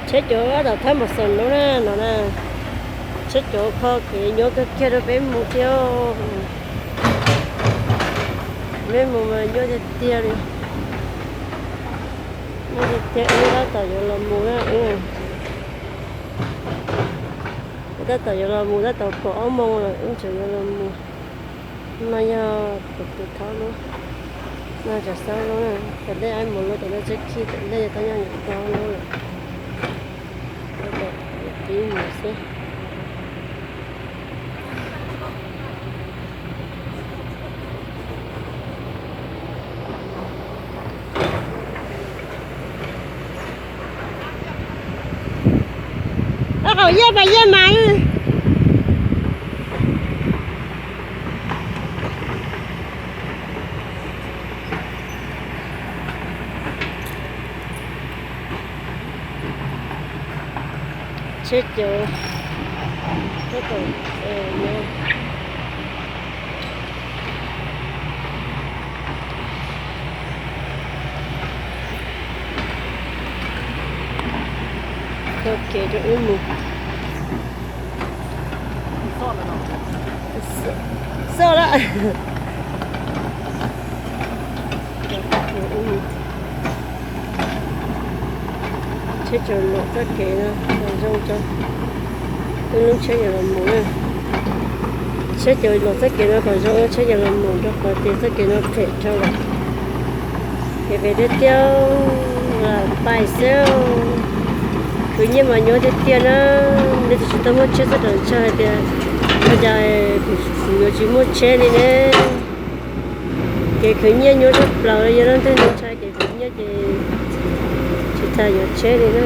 Tsheb cov tab tom thawb npam xom lub na no na. Tsheb cov kho kev nyuaj kawg kiag rau peb mus thiab. Peb mus mas nyuaj tiag tiag li. Nyuaj tiag tiag, wb tab tom yuav los mus na. Wb tab tom yuav los mus, tab tom kaum ob moos lawm, wb tseem yuav los mus. No yog tus tus thaub lub, no cov xaub lub na, tom ntej aib mus lub, tom ntej tsheb khij, tom ntej yog tab nyob nyuam tau lub lawm. Pib mus xwb. Ua qhov yaj pas yaj mas. Tsheb cov, tsheb cov, tau kev rau wb mus. Xoj lawm. Tsheb cov luam txoj kev no kom zoo tso, wb lub tsheb yuav los mus na. Tsheb cov luam txoj kev no kom zoo, wb tsheb yuav los mus rau qhov tias txoj kev no phem dhau lawm. Kev phem tiag tiag, pais xwb. Khwv nyiaj mas nyuaj tiag tiag na. Nej tus tsis tau muaj tsheb txhob rawm ntshaw hais tias ua cas kuv yuav tsis muaj tsheb li ne. Kev khwv nyiaj nyuaj tshaj plaws, yog leej twg ntshai kev khwv nyiaj ces tsis tas yuav tsheb li na.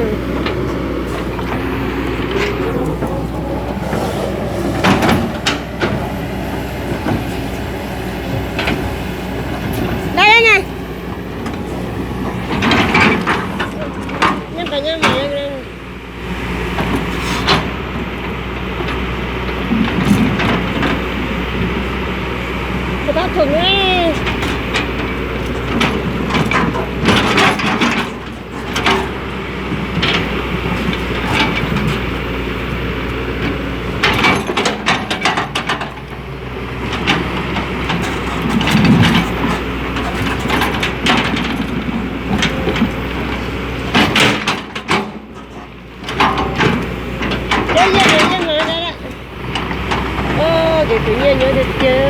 Kev khwv nyiaj nyuaj tiag tiag.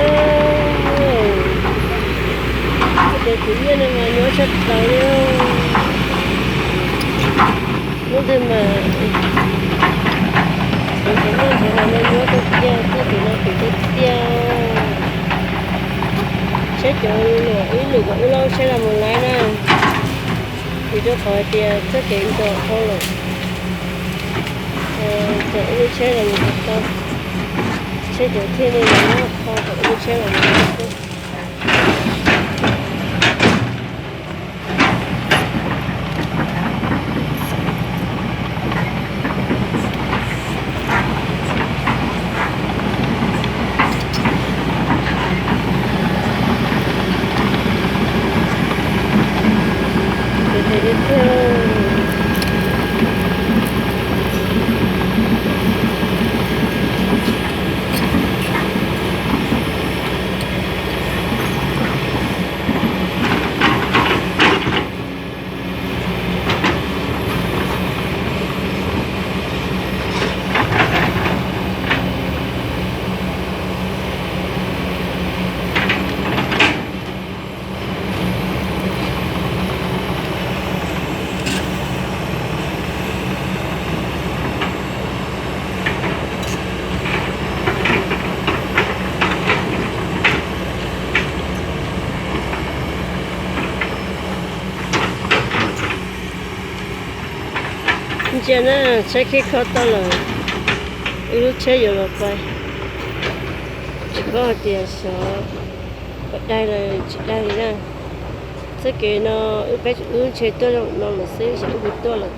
Kev khwv nyiaj no mas nyuaj tshaj plaws li. Lub twg mas, kev khwv nyiaj ntawd mas nyuaj tiag tiag, txoj kev no khwv tiag tiag. Tsheb cov luam ib lwm kom wb lub tsheb los mus laiv na, vim rau qhov tias txoj kev ntom dhau lawm. Kom wb lub tsheb los mus tau, tsheb cov thiaj li los nyob qhov kom wb lub tsheb los mus tau xwb. Ntsia na, tsheb khib khob tau lawm, wb lub tsheb yuav los pais. Tsis paub hais tias xyov puas daig los tsis daig li na. Txoj kev no wb peb wb ntshe tuaj no lawm xwb, xyov wb puas tuaj lawm.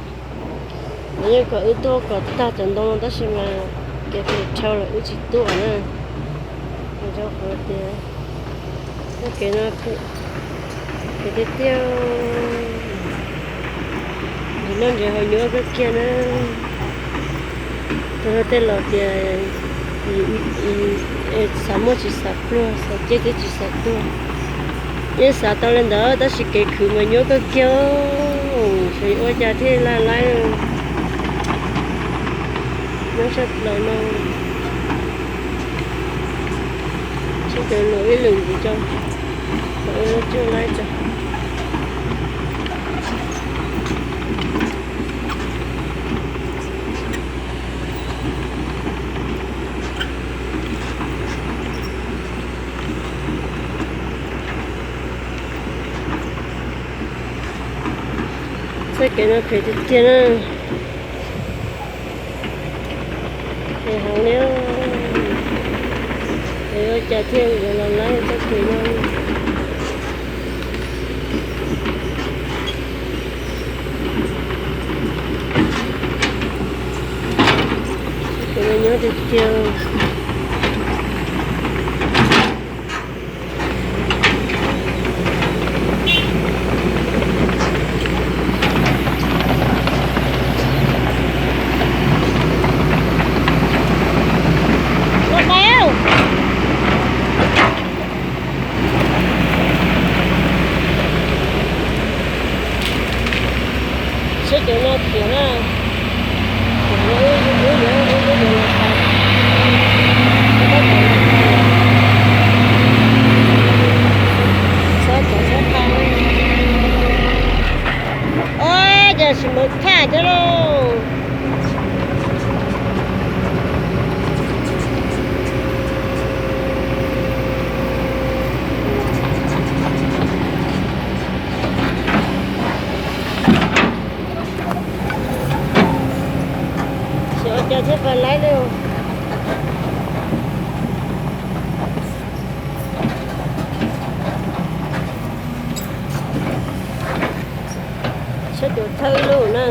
Lawv yeej kom wb tuaj kom tag cov ntoo no tab sis mas kev phem dhau lawm wb tsis tuaj na. Rau qhov tias txoj kev no phem tiag tiag. Noj ntses haus nyuaj kawg kiag na. Tus no tej laus tias xav muaj tsis xav pluag, xav ciaj thiab tsis xav tuag. Yeej xav tau li ntawd tab sis kev khwv mas nyuaj kawg kiag. Xyov ua cas thiaj laj laib. Nyob sab plaws no, sab plaws no ib lwm ntxiv tso, ua lub cuaj laib tso. Txoj kev no phem tiag tiag na. Phem heev li. Es ua cas thiaj yuav los laib txoj kev no? Txoj kev no nyob tiag tiag. Saib cov no tiag na. Txhob txhob txhob tha. Ua cas tsis mus thaj thiab lauj. Xyov ua cas thiaj pais laib li. Saib cov thawb ib lub na.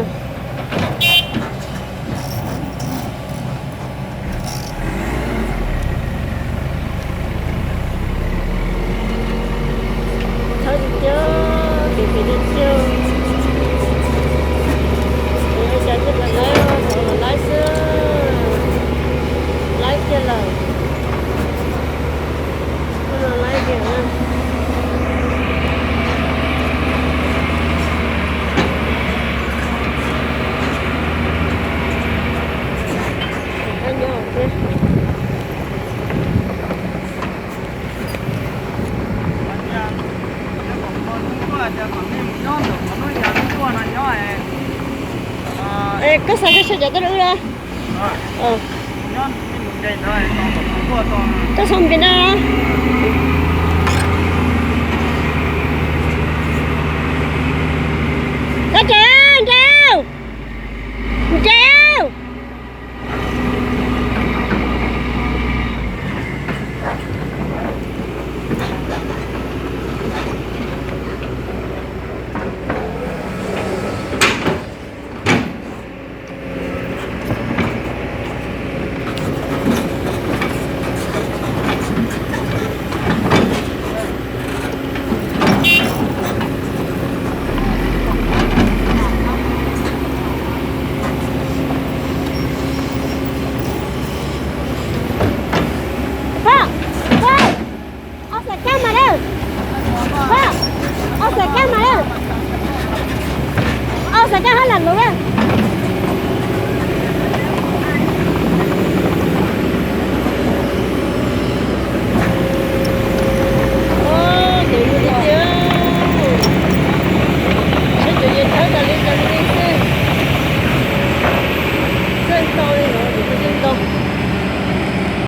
Thawb tiag tiag, kev phem tiag tiag. Ua cas thiaj pais laib, xyov los laib xwb. Laib kiag lawm. Hnub no laib kiag na. Thab nyob thiab. Es koj xav koj xav cov toj wb los? Koj xav npis no. Koj tsev, nrau, nrau. Pog, pog, ob xav kab mas lawm. Pog, ob xav kab mas lawm. Ob xav kab hab lam lug lawm.